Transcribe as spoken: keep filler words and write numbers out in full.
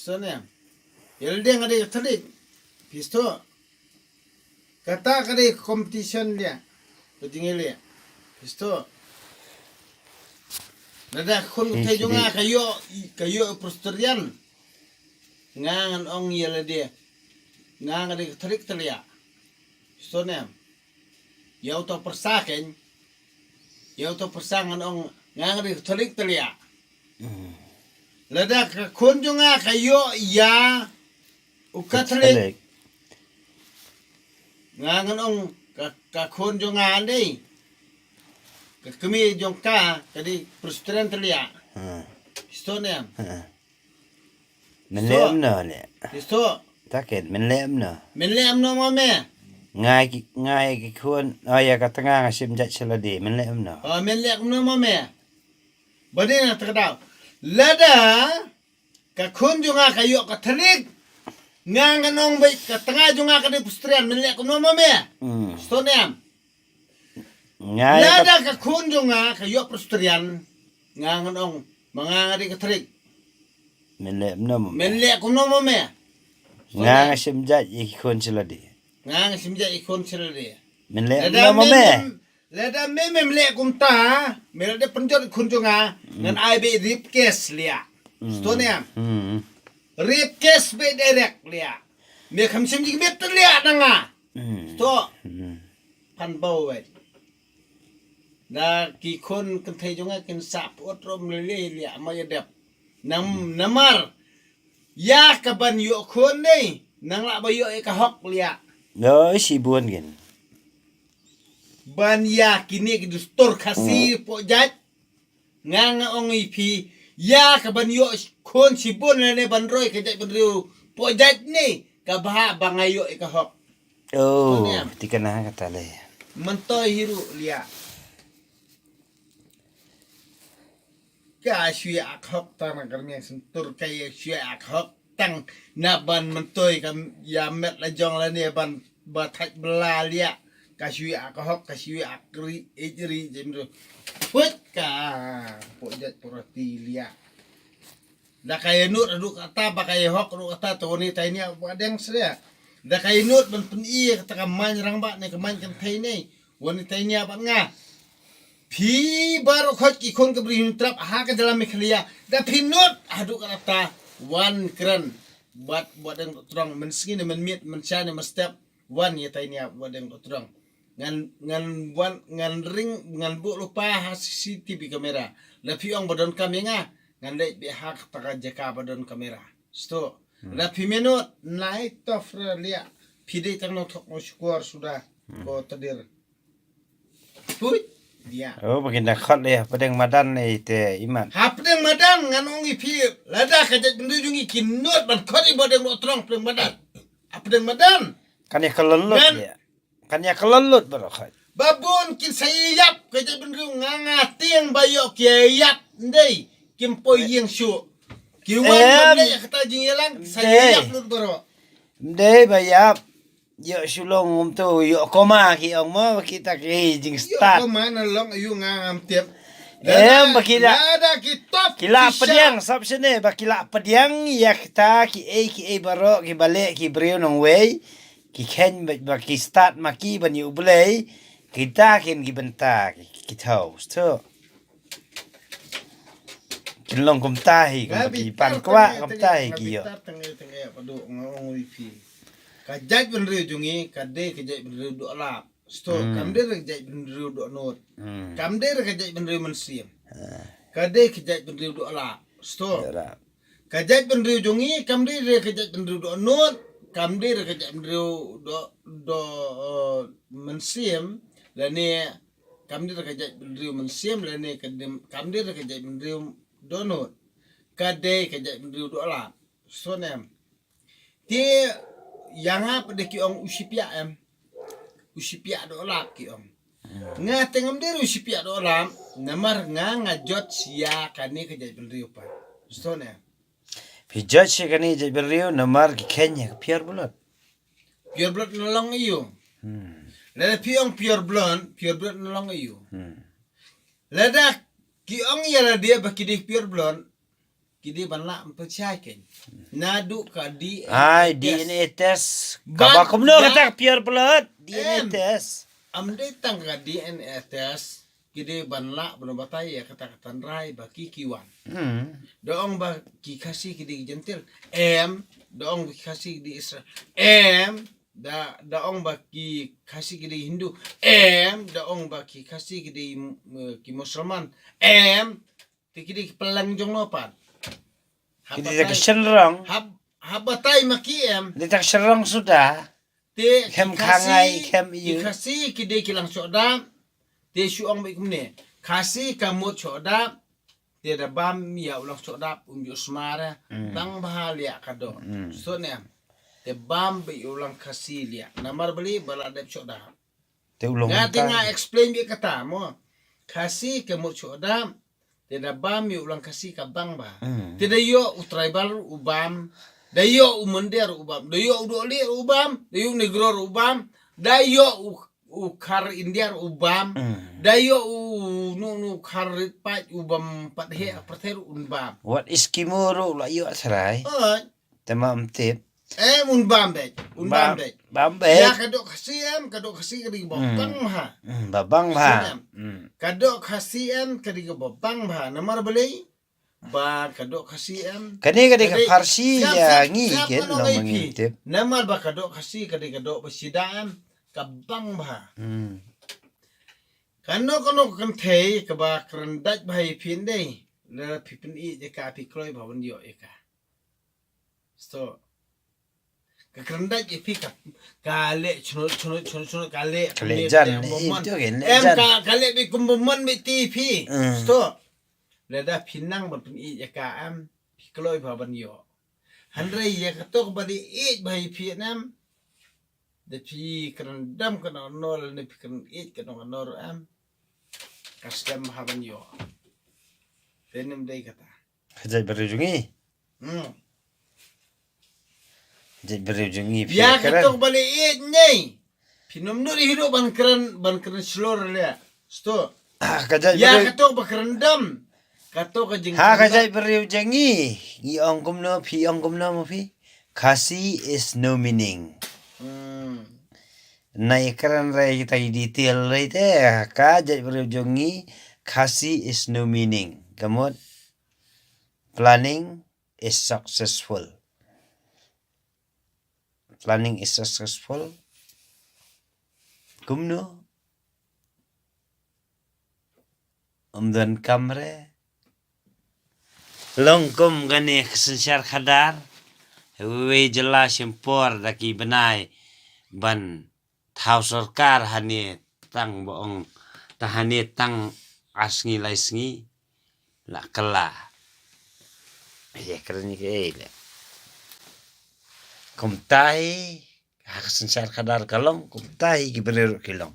Sngewthuh ne em? Ïa lade nga dei Katholik. Phi sngewthuh. Kata ka dei competition ïa. Ka jingïaleh. Phi sngewthuh. Lada ka khun ka kynthei jong nga ka ïoh, ka ïoh Presbyterian. Nga ngan ong ïa lade. Nga nga dei Katholik te ïa. Sngewthuh ne em? Ïa uto pyrsa kein. Ïa uto pyrsa ngan ong nga nga dei Katholik te ïa. Lada ka khun jong nga ka ïoh ïa u Katholik. Nga ngan ong ka, ka khun jong nga dei. Ka kmie jong ka, ka dei Presbyterian te ïa. Sngewthuh ne em? Men leh kumno ne? Sngewthuh. Taket, men leh kumno? Men leh kumno mo me? Nga ki, nga ki khun, oh ïa ka tnga nga shim jait sha lade, men leh kumno? Oh, men leh kumno mo me? Bad ïa na ta ka daw. Lada ka khun jong nga ka ïoh Katholik. Nga ngan ong bad ka tnga jong nga ka dei Presbyterian, men leh kumno mo me? Sngewthuh ne em? Nga ïa ka... Lada ka khun jong nga ka ïoh Presbyterian, nga ngan ong ma nga nga dei Katholik. Men leh kumno mo me? Men leh kumno mo me? Nga nga shim jait ïa ki khun sha lade. Nga nga shim jait ïa ki khun sha lade. Men leh kumno mo me? Lada me mem leh kumta, me la dep pynjot khun jong nga, ngan ai bad rape case ïa. Sngewthuh ne em? Rape case bad direct ïa. Me kham shim jingmut te ïa na nga. Sngewthuh. Pan bau wei. Da ki khun kynthei jong nga kin sa put rom lele ïa ma ïa dep. Nam, namar. Ïa ka ban ïoh khun dei. Nang lah ba ïoh ïa ka hok ïa. No, shibun kin. Ban ïa kine ki dustur Khasi po jait. Nga nga ong ïa phi. Ïa ka ban ïoh khun shibun lane ban roi ka jait ban riew po jait ne. Ka bha ba nga ïoh ïa ka hok. Oh, tikana kata le. Myntoi hi ruh ïa. Ka shu ïa ak hok tang na kyrmeng sentur ka ïa shu ïa ak hok tang na ban myntoi ka ïa met la jong lane ban ba thait bela ïa. Ka shu ïa ak hok, ka shu ïa ak ri, ej ri, jem ru. Put ka, put jait purati ïa. Da ka ïa nud haduh kata ba ka ïa hok haduh kata to ni tai nia ba deng sria. Da ka ïa nud ban pyn-i kata ka man rangbah ne ka man kynthei ne. Wan ni tai nia ba nga. Phi baroh khot ki khun ka Bri Hynñiewtrep ha ka jylla Meghalaya. Da phi nud haduh kata wan kren. Bad ba deng trong mynsngi ne mynmiet mynsha ne mynstep. Wan ïa tai nia ba deng ba trong. Ngan, ngan wan, ngan ring, ngan buh lypa ha C C T V camera. La phi ong ba don kam ïa nga, ngan leit beh ha kata ka jaka ba don camera. Sngewthuh. La phi mynnud, nai tof ra lia. Phi dei tang nongthok nongsukor suda. Ko tadir. Pui. Dia. Oh, ba kin da khot le, pdeng madan ne te imat. Ha pdeng madan, ngan ong ïa phi, lada ka jait bynriew jong ngi kin nud ban khot ïa ba deng ba trong pdeng madan. Ha pdeng madan. Kan ïa ka lon lut ïa. Kan ïa ka lon lut baroh khot. Ba bun kin sa ïap ka jait bynriew nga nga tieng ba ïoh ki ïap ndei. Kim poi ïing shuh. Ki wan ba leh kata jingïalang sa ïap lut baroh. Ndei ba ïap. Ïoh shu long um tu ïoh koma ki ong mo kita ki jingstad. Ïoh koma na long ayu nga ngam tip. Em ba ki la, lada ki top ki la pdiang sap sene ba ki la pdiang ïa kita ki ei ki ei baroh ki ba leh ki briew nongwei. Ki kheiñ ba, ba ki stad ma ki ban ïa U Blei. Kita kin ki bynta ki, ki thaw. Sto. Kin long kumta hi, kumta ki pan kwah, kumta hi ki ïoh. Ka jait bynriew jong ngi ka dei ka jait bynriew doh lap. Sto, kam dei ka jait bynriew doh nud. Kam dei ka jait bynriew mynsiem. Ka dei ka jait bynriew doh lap. Sto. Ka jait bynriew jong ngi kam dei re ka jait bynriew doh nud, kam dei re ka jait bynriew doh, doh, eh, mynsiem, lane kam dei re ka jait bynriew mynsiem, lane ka dim-, kam dei re ka jait bynriew doh nud. Ka dei ka jait bynriew doh lap. Sngewthuh ne em. Te ïa nga pat de ki ong u shipiah em. U shipiah doh lap ki ong. Nga te ngam dei u shipiah doh lap, namar nga nga jot sia kane ka jait bynriew pat. Sngewthuh ne em. Phi jot sia kane jait bynriew namar ki kheiñ ïa ka pure blood. Pure blood na long ayu. Lada phi ong pure blood, pure blood na long ayu. Lada ki ong ïa lade ba ki dei pure blood. ki dei ban lah mynta shai kein. Naduh ka D N A Ai, test. D N A test. Kaba kumno kata ka pure blood? D N A test. Am dei tang ka D N A test. Ki dei ban lah ban batai ïa kata ka tynrai ba ki ki wan. Hmm. Da ong ba ki Khasi ki dei ki Jentil. Em, da ong ba ki Khasi ki dei Israel. Em, da, da ong ba ki Khasi ki dei Hindu. Em, da ong ba ki Khasi ki dei, mm, ki Musulman. Em, te ki dei ki pynleng jong no pat. Ki dei ka shynrong. Hap, hap batai ma ki em. Dei ka shynrong suda. Te ki Khasi, ki Khasi ki dei ki lang shoh dap. Te shu ong beit kumne. Khasi ka mut shoh dap. Te da bam ïa u lang shoh dap um ju sma re. Mm. Bang bha liah ka doh. Mm. Sot ne em. Te bam beit u lang Khasi liah. Namar balei ba la dep shoh dap. Te u long nga te nga explain beit kata mo. Khasi ka mut shoh dap. Te da bam ïa u lang Khasi ka bang bha. Mm. Te da ïoh u tribal u bam. Da ïoh u Mynde u bam. Da ïoh u Dohlieh u bam. Da ïoh u Negro u bam. Da ïoh u, u Khar India u bam. Mm. Da ïoh u nu nu Khar Rit Pait u bam pat he a pyrthei u bam. Wat Eskimo ruh la ïoh trai. Oi. Te ma em tip. Em, un bam beit, un bam beit. Bam beit. Ïa ka doh Khasi em, ka doh Khasi ka dei kaba bang bha. Hmm, ba bang bha. Em. Hmm. Ka doh Khasi em, ka dei kaba bang bha. Namar balei? Ba ka doh Khasi em. Kane ka dei ka pharshi ïa ngi kin long ma ngi tip. Namar ba ka doh Khasi ka dei ka doh ba sida em, ka bang bha. Hmm. Kano kano ka kynthei kaba kren dait bha ïa phi ndei. Lada phi pyn-i ïa ka phi kloi bha ban ïoh ïa ka. Sto. Ka kren dait ïa phi ka, ka leh chunut, chunut, chunut, chunut, ka leh, ka leh jan, eh, em, ka leh beit kum ba mon beit ti phi. Mm. Sto. Lada phi nang ban pyn-i ïa ka em, phi kloi bha ban ïoh. Hynrei ïa kato kaba dei ïeit bha ïa phi em. Da phi kren dam kano kano lane phi kren ïeit kano kano em. Ka slem bha ban ïoh. Te nym dei kata. Ka jait briew jong ngi. Hmm. Jait briew jong ngi phi ïa kren. Kato ba leh ïeit nei. Phi nym nud hi ruh ban kren, ban kren shlur leh. Sto. Ah, ka jait briew. Ïa kato ba kren dam. Kato ka jing. Ha ka jait briew jong ngi. Ngi ong kumno, phi ong kumno mo phi. Khasi is no meaning. Hmm. Nai kren re kita i detail re te. Ka jait briew jong ngi. Khasi is no meaning. Ka mut. Planning is successful. Planning is successful. Kumno? Um don kam re. Long kum kane ka synshar khadar. Wei jylla shim por da ki bnai ban thaw sorkar hane tang ba ong ta hane tang ar sngi lai sngi la kylla. Ïa kren ïa kaei le. Kumta hi ha ka synshar khadar ka long, kumta hi ki briew ruh ki long.